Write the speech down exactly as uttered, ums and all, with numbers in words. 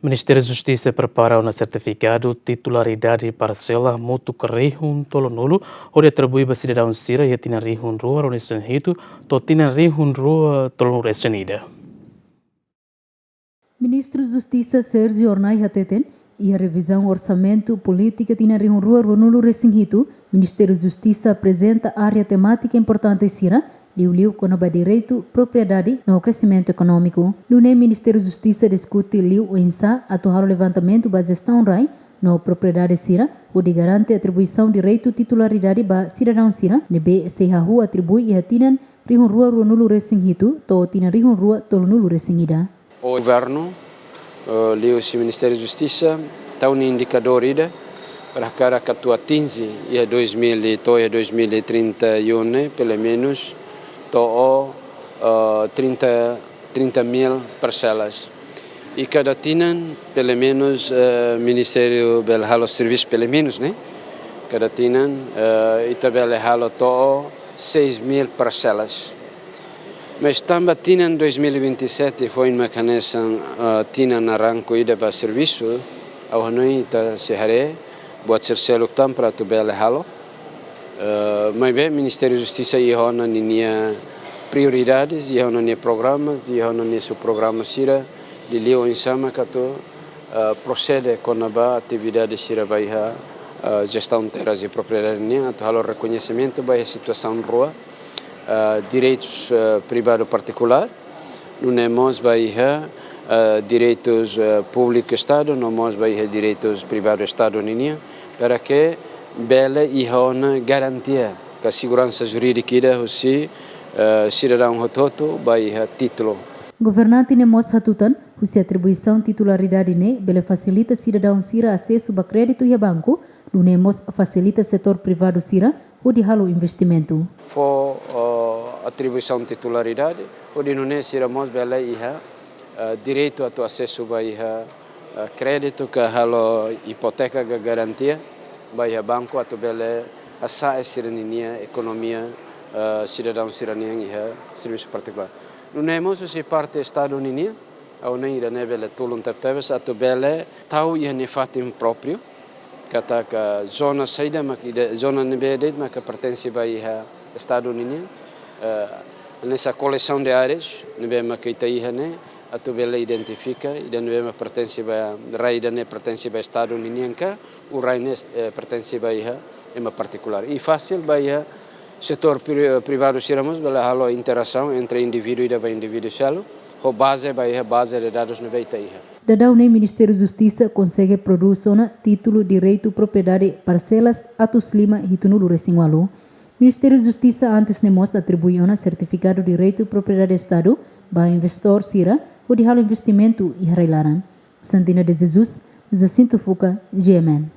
Ministériu Justisa prepara ona sertifikadu titularidade parsela hamutuk rihun tolunulu hodi atribui ba sidadaun sira iha tinan rihun rua ruanulu-resin-hitu to'o tinan rihun rua tolunulu-resin-ida. Ministru Justisa Sérgio Hornai hateten, iha revizaun orsamentu polítika tinan rihun rua ruanulu-resin-hitu, Ministériu Justisa aprezenta área temátika importante sira, liuliu kona-ba direitu propriedade no kresimentu ekonómiku. Nune'e Ministériu Justisa diskute liu oinsá atu halo levantamentu ba jestaun rai no propriedade sira, hodi garante atribuisaun direitu titularidade ba sidadaun sira ne'ebé sei hahú atribui iha tinan rihun rua ruanulu-resin-hitu to'o tinan rihun rua tolunulu-resin-ida. O governu, eh, liuhusi Ministériu Justisa, tau nia indikadór ida para hakarak atu atinje iha dois mil e, to'o iha dois mil e trinta e um ne'e, pelumenus to'o, eh, trinta, trinta mil parselas. I kada tinan, pelumenus, eh, Ministériu bele halo servisu pelumenus, ne'e? Kada tinan, eh, ita bele halo to'o seis mil parselas. Mas tanba tinan dois mil e vinte e sete foin mak hanesan, eh, tinan naranku ida ba servisu, ha'u hanoin ita sei haree buat sira seluk tan para atu bele halo. Eh, maibé Ministériu Justisa iha ona ninia prioridades, iha ona nia programas, iha ona nia subprograma sira, liuliu oinsá mak atu, eh, prosede kona-ba atividade sira ba iha, eh, jestaun terras i propriedade nian, atu halo rekoñesimentu ba iha situasaun rua, eh, direitus, eh, privadu partikulár, nune'e mós ba iha, eh, direitus, eh, públiku Estadu, no mós ba iha direitus privadu Estadu ninian, para que bele iha ona garantia ka seguransa jurídika ida husi, eh, sidadaun hotu-hotu ba iha títulu. Governante ne'e mós hatutan, husi atribuisaun titularidade ne'e bele fasilita sidadaun sira asesu ba kréditu iha banku, nune'e mós fasilita setór privadu sira hodi halo investimentu. Fó, eh, atribuisaun titularidade, hodi nune'e sira mós bele iha, eh, direitu atu asesu ba iha, eh, kréditu ka halo ipoteka ka garantia ba iha banku atu bele hasa'e sira-ninia ekonomia, eh, sidadaun sira-nian iha servisu partikulár. Nune'e mós husi parte Estadu ninian, ha'u hanoin ida-ne'e bele tulun tebetebes atu bele tau iha nia fatin própriu, katak zona saida mak ida, zona ne'ebé de'it mak pertense ba iha Estadu ninian, eh, hanesan coleção de áreas ne'ebé mak ita iha ne'e, atu bele identifika ida ne'ebé mak pertense ba, rai ida-ne'e pertense ba Estadu ninian ka, ou rai ne'e, eh, pertense ba iha ema partikulár. I fasil ba iha setór pri-, privadu sira mós bele halo interasaun entre indivíduu ida ba indivíduu seluk, ho baze ba iha baze de dadus ne'ebé ita iha. Daudaun ne'e Ministériu Justisa konsege prodús ona títulu direitu propriedade parselas atus lima hitunulu-resin-ualu. Ministériu Justisa antes ne'e mós atribui ona sertifikadu direitu propriedade Estadu ba investór sira hodi halo investimentu iha rai-laran. Santina de Jesus, Jacinto Fuca, G M N.